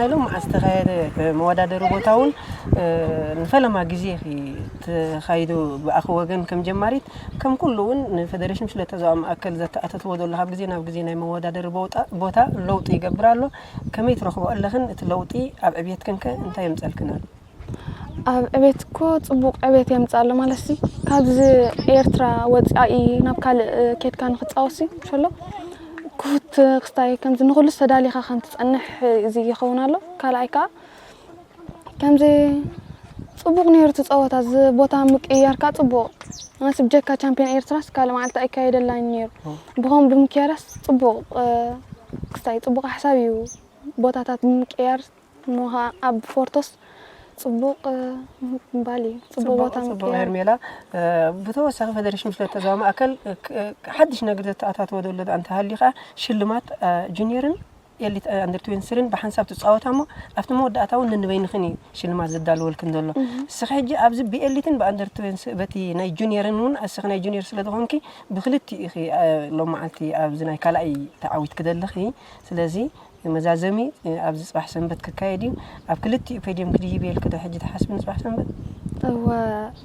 ናይሎም መዓስ ዝተኻየደ መወዳደሪ ቦታ እውን ንፈለማ ግዜ ተኻይዱ ብኣኺ ወገን ከም ጀማሪት ከም ኩሉ እውን ንፌደሬሽን ብሽክለታ ዞባ ማእከል ዘተኣታትዎ ዘሎ ካብ ግዜ ናብ ግዜ ናይ መወዳደሪ ቦታ ለውጢ ይገብር ኣሎ። ከመይ ትረኽቦ ኣለኽን? እቲ ለውጢ ኣብ ዕብየትክን ከ እንታይ የምፀልክን ኣሎ? ኣብ ዕቤት እኮ ጽቡቕ ዕቤት የምጽእ ኣሎ ማለት ሲ ካብዚ ኤርትራ ወጻኢ ናብ ካልእ ኬድካ ንክጻወት ሲ ምሸሎ ክፉት ክስታይ ከምዚ ንኹሉስ ተዳሊኻ ከም ትጸንሕ እዚ ይኸውን ኣሎ። ካልኣይ ከኣ ከምዚ ጽቡቕ ነይሩ እቲ ጸወታ እዚ ቦታ ምቅያር ከኣ ጽቡቕ። ኣነስ ብጀካ ቻምፒዮን ኤርትራስ ካልእ መዓልቲ ኣይካየደላን ነይሩ። ብኸም ብምክያዳስ ጽቡቕ ክስታይ ጽቡቕ ሓሳብ እዩ። ቦታታት ብምቅያር እሞ ኸዓ ኣብ ፎርቶስ ጽቡቕ ምባል እዩ። ጽቡቕ ቦታ ጽቡቕ ምቅያር። ሄርሜላ። ብተወሳኺ ፌደሬሽን ብሽክለታ ዞባ ማእከል ሓድሽ ነገር ዘተኣታተወ ዘሎ እንተሃልዩ ከዓ ሽልማት ጁኒየርን ኤሊት ኣንደር ትዌንቲ ስሪን ብሓንሳብ ትፃወታ እሞ ኣብቲ መወዳእታ እውን ነንበይንኽን እዩ ሽልማት ዘዳልወልክን ዘሎ። እስኺ ሕጂ ኣብዚ ብኤሊትን ብኣንደር ትዌንቲ በቲ ናይ ጁኒየርን እውን እስኺ ናይ ጁኒየር ስለ ዝኾንኪ ብክልቲኡ ኢኺ ሎም መዓልቲ ኣብዚ ናይ ካልኣይ ተዓዊትኪ ዘለኺ። ስለዚ መዛዘሚ ኣብዚ ጽባሕ ሰንበት ክካየድ እዩ። ኣብ ክልቲኡ ፖድዮም ክድይብ እየ ኢልኪ ዶ ሕጂ ትሓስቢ ንጽባሕ ሰንበት? እወ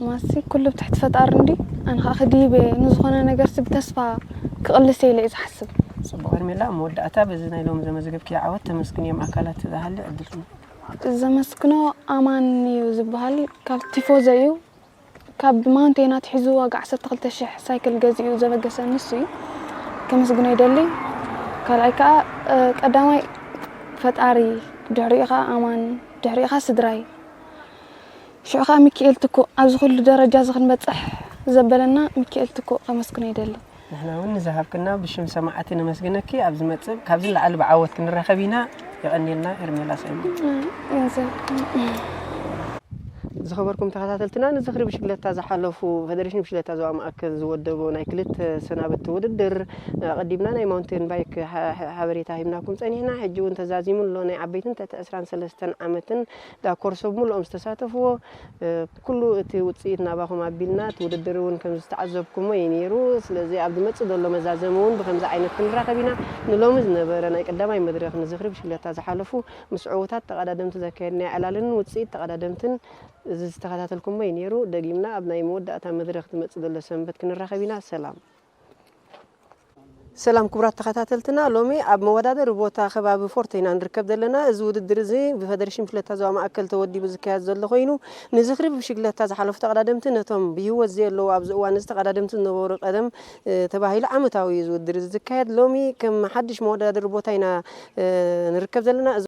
ማሲ ኩሉ ብትሕቲ ፈጣሪ እንዲ ኣነ ከዓ ክድይብ እየ ንዝኾነ ነገርሲ ብተስፋ ክቕልስ እየ ኢለ እየ ዝሓስብ። ጽቡቕ ሄርሜላ ኣብ መወዳእታ በዚ ናይ ሎሚ ዘመዝገብክዮ ዓወት ተመስግንዮም ኣካላት ዝሃሊ ዕድል። ዘመስግኖ ኣማን እዩ ዝበሃል ካብ ቲፎዞ እዩ። ካብ ማውንቴን ኣትሒዙ ዋጋ ዓሰርተ ክልተ ሽሕ ሳይክል ገዚኡ ዘበገሰ ንሱ እዩ። ከመስግኖ ይደሊ። ካልኣይ ከዓ ቀዳማይ ፈጣሪ፣ ድሕሪኡ ከዓ ኣማን፣ ድሕሪኡ ከዓ ስድራይ፣ ሽዑ ከዓ ሚኪኤል ትኩእ ኣብዚ ኩሉ ደረጃ እዚ ክንበፅሕ ዘበለና ሚኪኤል ትኩእ ከመስግኖ ይደሊ። ንሕና እውን ንዝሃብክና ብሽም ሰማዕቲ ነመስግነኪ። ኣብ ዝመፅእ ካብዚ ንላዕሊ ብዓወት ክንራኸብ ኢና። የቐንየልና ሄርሜላ ሳይሞን። ዝኸበርኩም ተኸታተልትና ንዝኽሪ ብሽግለታ ዝሓለፉ ፌደሬሽን ብሽግለታ ዞባ ማእከል ዝወደቦ ናይ ክልተ ሰናብቲ ውድድር ኣቐዲምና ናይ ማውንቴን ባይክ ሓበሬታ ሂብናኩም ጸኒሕና። ሕጂ እውን ተዛዚሙ ኣሎ ናይ ዓበይትን ትሕቲ ዕስራን ሰለስተን ዓመትን ዳኮርሶ ብምልኦም ዝተሳተፍዎ ኩሉ እቲ ውፅኢት ናባኹም ኣቢልና እቲ ውድድር እውን ከም ዝተዓዘብኩሞ እዩ ነይሩ። ስለዚ ኣብ ዝመፅእ ዘሎ መዛዘሚ እውን ብከምዚ ዓይነት ክንራኸብ ኢና። ንሎሚ ዝነበረ ናይ ቀዳማይ መድረኽ ንዝኽሪ ብሽግለታ ዝሓለፉ ምስ ዕዉታት ተቐዳደምቲ ዘካየድናዮ ዕላልን ውፅኢት ተቐዳደምትን እዚ ዝተኸታተልኩሞ እዩ ነይሩ። ደጊምና ኣብ ናይ መወዳእታ መድረኽ ዝመፅእ ዘሎ ሰንበት ክንራኸብ ኢና። ሰላም። ሰላም ክቡራት ተኸታተልትና፣ ሎሚ ኣብ መወዳደሪ ቦታ ከባቢ ፎርቶ ኢና ንርከብ ዘለና። እዚ ውድድር እዚ ብፈደሬሽን ብሽግለታ ዞባ ማእከል ተወዲቡ ዝካየድ ዘሎ ኮይኑ ንዝኽሪ ብሽግለታ ዝሓለፉ ተቐዳደምቲ ነቶም ብህይወት ዘየለዉ ኣብዚ እዋን እዚ ተቐዳደምቲ ዝነበሩ ቀደም ተባሂሉ ዓመታዊ እዩ እዚ ውድድር እዚ ዝካየድ። ሎሚ ከም ሓድሽ መወዳደሪ ቦታ ኢና ንርከብ ዘለና።